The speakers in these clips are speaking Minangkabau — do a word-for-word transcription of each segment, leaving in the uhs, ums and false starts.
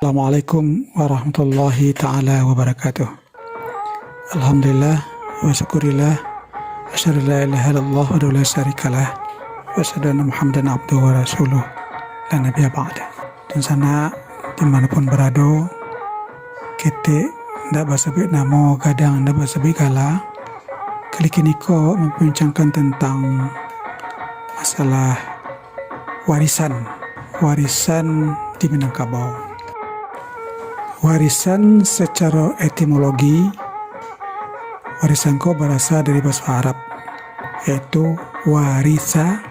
Assalamualaikum warahmatullahi taala wabarakatuh. Alhamdulillah, wa syukurillah, asyhadu an la ilaha illallah wahdahu la syarikalah, wa asyhadu anna Muhammadan abduhu wa rasuluh, la nabiyya ba'da. Dunsanak, dimanapun barado, ketek ndak basabuik namo, gadang ndak basabuik gala, kali kiniko mambincangkan tantang masalah warisan, warisan di Minangkabau. Warisan sacaro etimologi, warisan ko barasa dari bahaso Arab, yaitu warisa,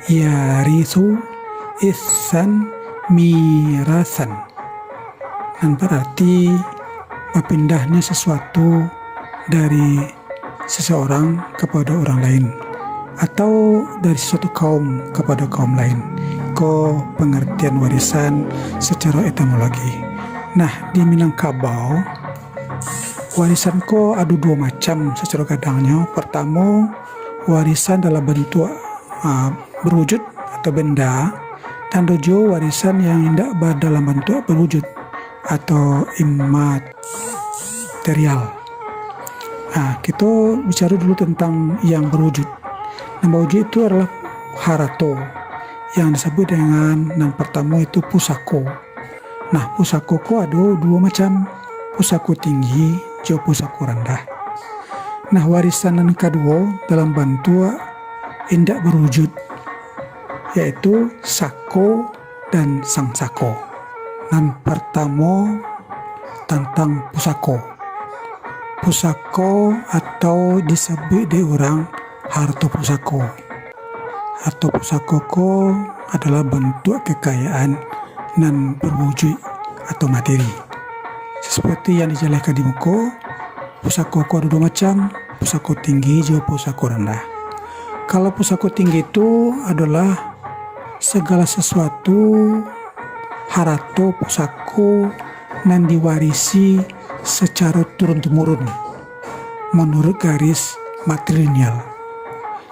yarisu, isan, mirasan. Nan bararti bapindahnyo sasuatu dari seseorang kapado urang lain, atau dari suatu kaum kapado kaum lain. Ko pangartian warisan sacaro etimologi. Nah, di Minangkabau, warisan ko ado duo macam sacaro gadangnyo. Partamo, warisan dalam bantuak, ah, berwujud atau benda, dan ado juo warisan yang indak ba-, dalam bantuak berwujud atau imaterial. Nah, kito bicaro dulu tantang yang berwujud. Nan berwujud itu adalah harato, yang disabuik dengan nan partamo itu pusako. Nah, pusako ko ado duo macam, pusako tinggi jo pusako randah. Nah, warisan nan kaduo dalam bantuak indak berwujud, yaitu sako dan sangsako. Nan partamo, tantang pusako. Pusako atau disabuik dek urang harato pusako. Harato pusako ko adolah bantuak kakayaan nan berwujud atau materi. Seperti yang dijalehkan di muko, pusako ko ado duo macam, pusako tinggi jo pusako randah. Kalau pusako tinggi tu adolah sagalo sasuatu harato pusako nan diwarisi sacaro turun-tumurun manuruik garis matrilineal.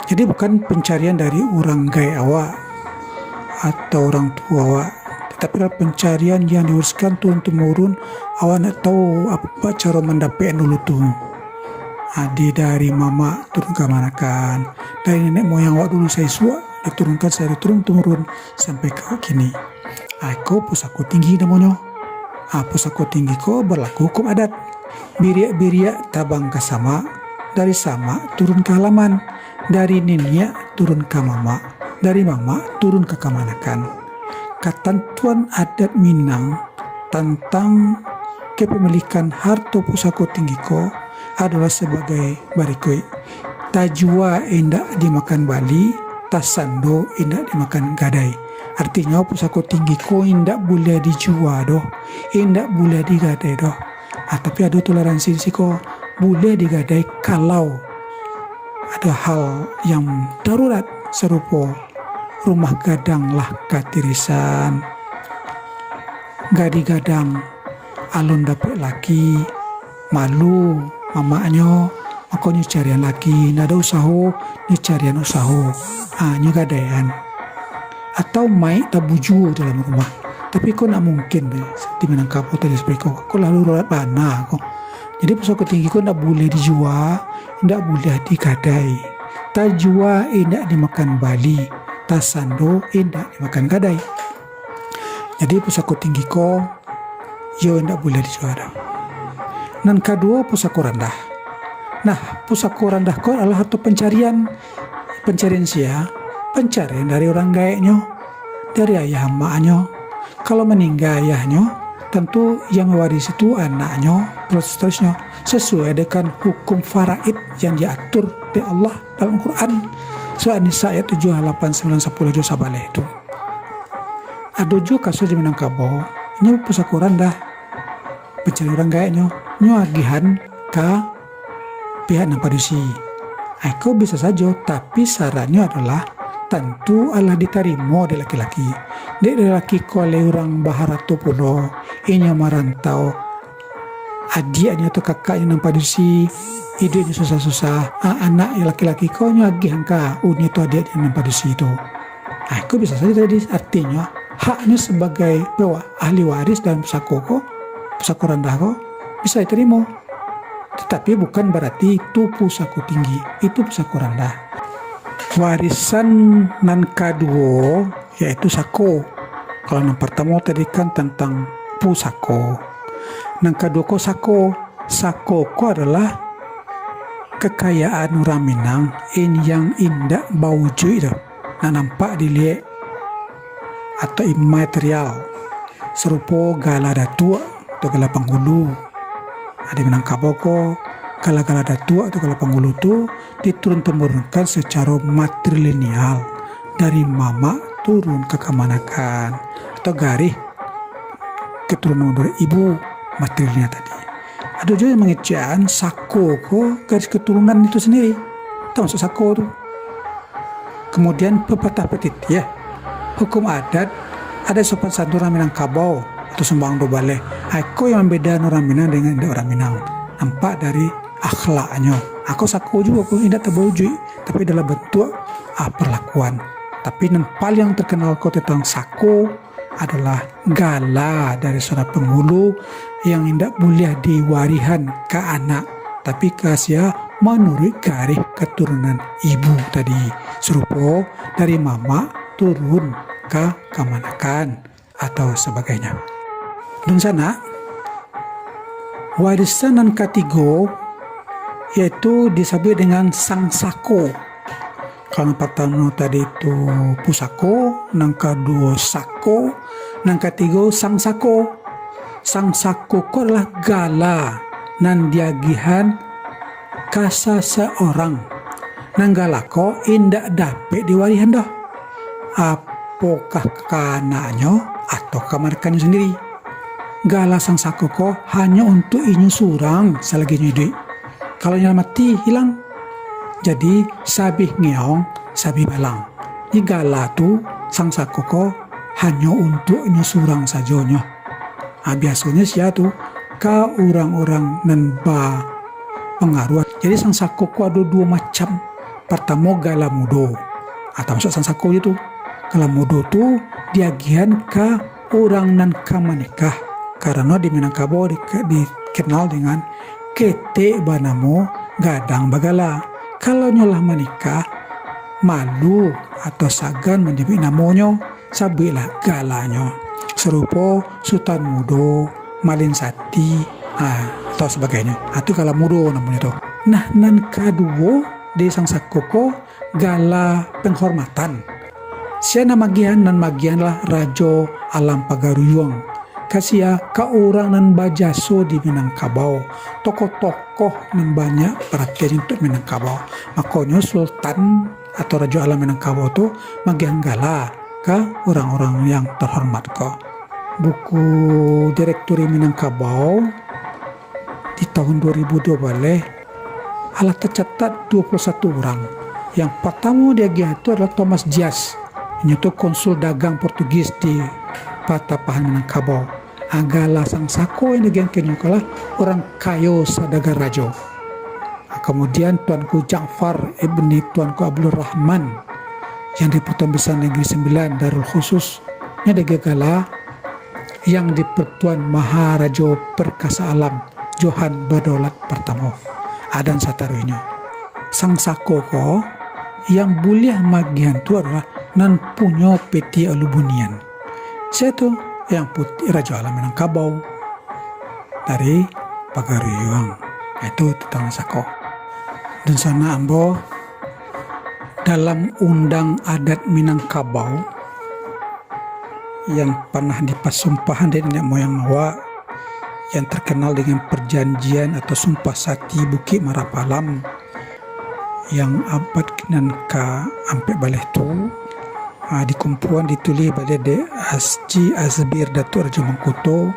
Jadi, bukan pancarian dari urang gaek awak atau urang tuo awak, tatapi adalah pancarian yang diwariskan turun-tumurun. Awak ndak tahu apo caro mandapek dulu tu. Ade dari mamak turun ka kamanakan, dari nenek moyang awak dulu saisuak, diturunkan sacaro turun-tumurun sampai ka kini. Ah, iko pusako tinggi namonyo. Ah, pusako tinggi ko balaku hukum adat. Biriak-biriak tabang ka samak, dari samak turun ka halaman, dari niniak turun ka mamak, dari mamak turun ka kamanakan. Katantuan adat Minang tantang kepemilikan harto pusako tinggi ko adolah sabagai barikuik. Tajua indak dimakan bali, tasando indak dimakan gadai. Artinyo, pusako tinggi ko indak buliah dijua doh, indak buliah digadai doh. Ah, tapi ado toleransi di siko, buliah digadai kalau ado hal yang darurat sarupo rumah gadang lah katirisan, gadih gadang alun dapek laki, malu mamaknyo, mako nyo carian laki, ndak ado usaho, nyo carian usaho, ah, nyo gadaian. Atau maik tabujua dalam rumah. Tapi ko ndak mungkin doh, di Minangkabau tadi seperti ko, ko lalu darurat bana ko. Jadi pusako tinggi ko ndak buliah dijua, ndak buliah digadai. Tajua indak dimakan bali, tasando indak dimakan gadai. Jadi pusako tinggi ko, iyo indak buliah dijua doh. Nan kaduo, pusako randah. Nah, pusako randah ko adalah harto pancarian. Pancarian sia? Pancarian dari urang gaeknyo, dari ayah amaknyo. Kalau maningga ayahnyo, tantu yang mawarisi tu anaknyo, terus-terusnyo, sasuai dengan hukum faraid yang diatur dek Allah dalam Quran. Surah An-Nisa ayat tujuah, lapan, sambilan, sapuluah jo sabaleh tu. Ado juo kasus di Minangkabau, inyo pusako randah, pancari urang gaeknyo, nyo agihan ka pihak nan padusi. Ai, ko bisa sajo, tapi syaratnyo adolah tantu alah ditarimo dek laki-laki. Dek laki ko alai urang baharato pulo, inyo marantau, adiaknyo atau kakaknyo nan padusi, iduiknyo susah-susah, a-, anak laki-laki ko nyo agihan ka uni tu adiaknyo nan padusi tu. Ah, iko bisa sajo tadi, artinyo, haknyo sabagai pewa-, ahli waris dalam pusako ko, pusako randah ko, bisa ditarimo. Tatapi bukan barati itu pusako tinggi, itu pusako randah. Warisan nan kaduo, yaitu sako. Kalau nan partamo tadi kan tantang pusako. Nan kaduo ko sako. Sako ko adalah kakayaan urang Minang in-, yang indak baujuik tu, nan nampak diliek atau imaterial, sarupo gala datuak atau gala panghulu. Di Minangkabau ko, gala-gala datuak atau gala panghulu tu diturun-temurunkan sacaro matrilineal dari mamak turun ka kamanakan, atau garih keturunan dari ibu matrilineal tadi. Ado juo yang mangecekan sako ko garis keturunan itu sendiri, tamasuk sako tu. Kemudian, pepatah petitiah, hukum adat, adat sopan santun urang Minangkabau atau Sumbawa Duo Baleh. Iko yang mambedakan urang Minang dengan indak urang Minang. Nampak dari akhlaknyo. Ako sako juo ko indak tabaujuik, tapi dalam bentuk, ah, perlakuan. Tapi nan paling terkenal ko tentang sako, adalah gala dari saurang panghulu yang indak buliah diwarihan ka anak, tapi ka sia manuruik garih katurunan ibu tadi, sarupo dari mamak turun ka kamanakan atau sabagainyo. Dunsanak, warisan nan katigo, yaitu disabuik dengan sangsako. Kalau nan partamo tadi tu pusako, nan kaduo sako, nan katigo sangsako. Sangsako ko adolah gala nan diagiahan ka sasaurang, nan gala ko indak dapek diwarihan doh, apokah ka anaknyo atau kamanakannyo sandiri. Gala sangsako ko hanyo untuak inyo surang salagi inyo iduik. Kalau inyo lah mati, ilang. Jadi, sabih ngeong, sabih balang. Di gala tu, sangsako ko hanyo untuak inyo surang sajonyo. Ha, biasonyo sia tu, ka urang-urang nan bapangaruah. Jadi, sangsako ko ado duo macam. Partamo, gala mudo. Ha, tamasuak sangsako je tu. Gala mudo tu diagiahan ka urang nan ka manikah, karano di Minangkabau di-, dikenal dengan ketek banamo gadang bagala. Kalau nyo lah manikah, malu atau sagan manyabuik namonyo, sabuiklah galanyo. Sarupo Sutan Mudo, Malin Sati, ha, atau sabagainyo. Ha, tu gala mudo namonyo tu. Nah, nan kaduo di sangsako ko gala penghormatan. Sia nan magiahan, nan magiahanlah Rajo Alam Pagaruyuang. Ka sia, ka urang nan bajaso di Minangkabau, tokoh-tokoh nan banyak paratian untuak Minangkabau. Makonyo Sultan atau Rajo Alam Minangkabau tu magiahan gala ka urang-urang yang terhormat ko. Buku Direktori Minangkabau di tahun dua ribu dua baleh, alah tacatat dua puluh satu urang. Yang partamo diagiah tu adalah Thomas Dias, inyo tu konsul dagang Portugis di patapahan Minangkabau. Ha, gala sangsako yang diagiahan ka inyo ko lah urang kayo sadagarajo. Ha, kamudian Tuanku Ja'far ibni Tuanku Abdul Rahman yang di Pertuan Besar Negeri Sembilan Darul Khusus, nyo diagiah gala Yang di-Pertuan Maharajo Perkasa Alam, Johan Badaulat Partamo, ha, dan sataruihnyo. Sangsako ko yang buliah magiahan tu adolah nan punyo peti aluminian. Sia tu? Yang Puti Rajo Alam Minangkabau dari Pagaruyuang. Itu tantang sako. Dunsanak ambo, dalam undang adat Minangkabau yang panah dipasumpahan dek niniak moyang awak, yang terkenal dengan perjanjian atau sumpah sati Bukik Marapalam, yang abad nan ka ampek baleh tu, ha, dikumpuan, ditulih baleh dek Asji Azbir Datuak Rajo Mangkuto,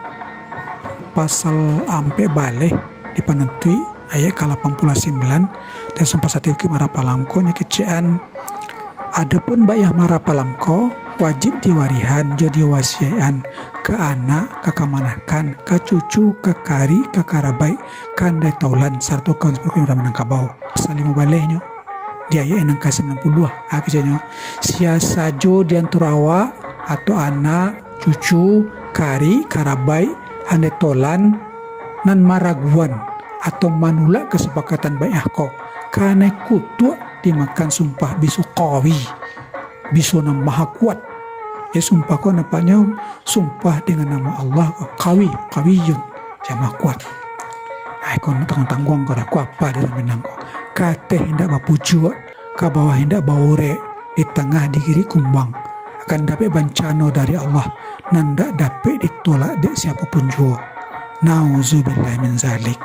pasal ampek baleh dipanantuik ayat ka lapan puluah sambilan, dan sumpah sati Bukik Marapalam ko nyo kecekan. Adopun baiak Marapalam ko wajib diwarihan jo diwasiakan ka anak, ka kamanakan, ka cucu, ka karik, ka karabaik, ka andai taulan, sarato ka urang Minangkabau. Pasal limo balehnyo, di ayat nan ka sambilan puluah, ha, keceknyo, sia sajo di antaro awak, atau anak, cucu, karik, karabaik, andai tolan, nan maraguan atau manulak kasapakatan baiah ko, kanai kutuak dimakan sumpah biso kawi, biso nan maha kuat. Ya, sumpah ko nampaknyo sumpah dengan nama Allah, kawi, kawiyun, yang maha kuat. Ai, ko tangguang-tangguang ko dah, ko apa di dalam Minang ko? Ka ateh indak bapucuak, ka bawah indak baurek, di tangah digirik kumbang. Akan dapek bancano dari Allah, nan dak dapek ditolak dek siapo pun juo. Nauzubillah min zalik.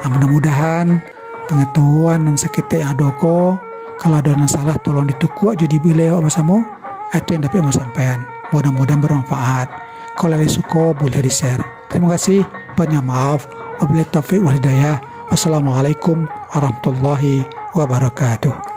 Nah, mudah-mudahan pangatahuan nan saketek yang ado ko, kalau ado nan salah, tolong ditukuak jo dibilai awak basamo, atau yang dapek masampaian. Mudah-mudahan bermanfaat. Kalau lalai suko, buliah di-share. Terima kasih, banyak maaf. Wabillahi taufiq wal hidayah. Wassalamualaikum warahmatullahi wabarakatuh.